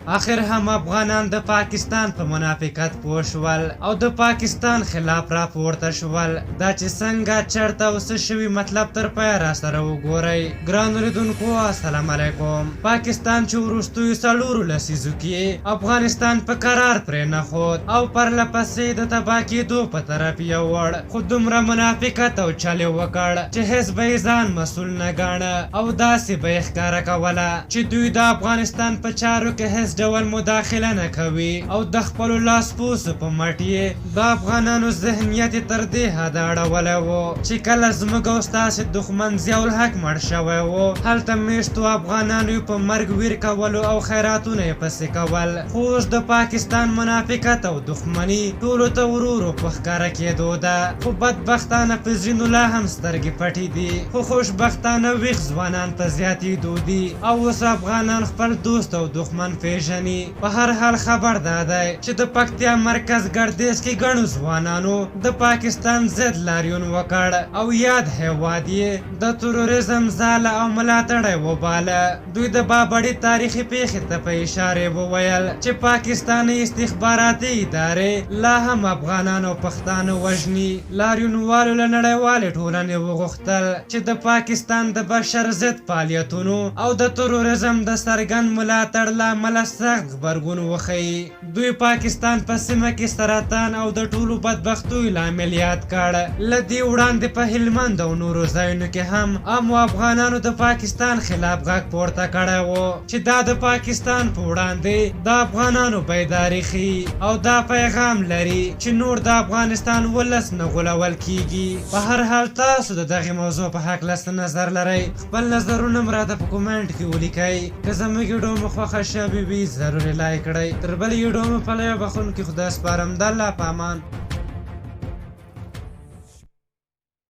اخر هم افغانان د پاکستان په منافقت پوه شول او د پاکستان خلاف راپورته شول. دا چې څنګه، چرته او څه شوي مطلب تر پایه راسره وګورئ. ګرانو لیدونکو السلام علیکم. پاکستان چې وروستیو څلورو لسیزو کې افغانستان په کرار پرېنښود او پرله پسې د تباه کېدو په طرف یووړ، خو دومره منافقت او چل یې وکړ چې هېڅ به یې ځان مسول نه ګاڼه او داسې به یې ښکاره کوله چې دوی د افغانستان په چارو کې هېڅ ډول مداخله نه کوي او د خپلو لاسپوڅو په مټ یې د افغانانو ذهنیت یې تر دې حده اړولی و چې کله زموږ او ستاسې دښمن ضیاءالحق مړ شوی و، هلته مېشتو افغانانو یې په مرګ ویر کولو او خیراتونه یې پسې کول، خو اوس د پاکستان منافقت او دښمني ټولو ته ورو ورو په ښکاره کېدو ده، خو بدبختانه په ځینو لا هم سترګې پټې دي، خو خوشبختانه ویښ ځوانان په زیاتېدو دي او اوس افغانان خپل دوست او دښمن پېژني. په هر حال خبر دا دی چې د پکتیا مرکز ګردیز کې ګڼو ځوانانو د پاکستان ضد لاریون وکړ او یاد هېواد یې د تروریزم ځاله او ملاتړی وباله. دوی د بابړې تاریخي پېښې ته په اشارې وویل چې پاکستانۍ استخباراتي ادارې لا هم افغانان او پښتانه وژني. لاریونوالو له نړیوالې ټولنې وغوښتل چې د پاکستان د بشر ضد فعالیتونو او د تروریزم د څرګند ملاتړ له امله سخت غبرګون وښيي. دوی پاکستان په سیمه کې سرطان او د ټولو بدبختیو لامل یاد کړ. له دې وړاندې په هلمند او نورو ځایونو کې هم عامو افغانانو د پاکستان خلاف غږ پورته کړی و چې دا د پاکستان په وړاندې د افغانانو بیداري ښيي او دا پیغام لري چې نور د افغانستان ولس نه غولول کیږي. په هر حال تاسو د دغې موضوع په هکله څه نظر لرئ؟ خپل نظرونه هم راته په کومنټ کې ولیکئ. که زموږ ویډیو مو خوښه شوې وي ضرور یې لایک کړئ. تر بلې ویډیو مو په لویه بخښونکي خدای سپارم. د الله په امان.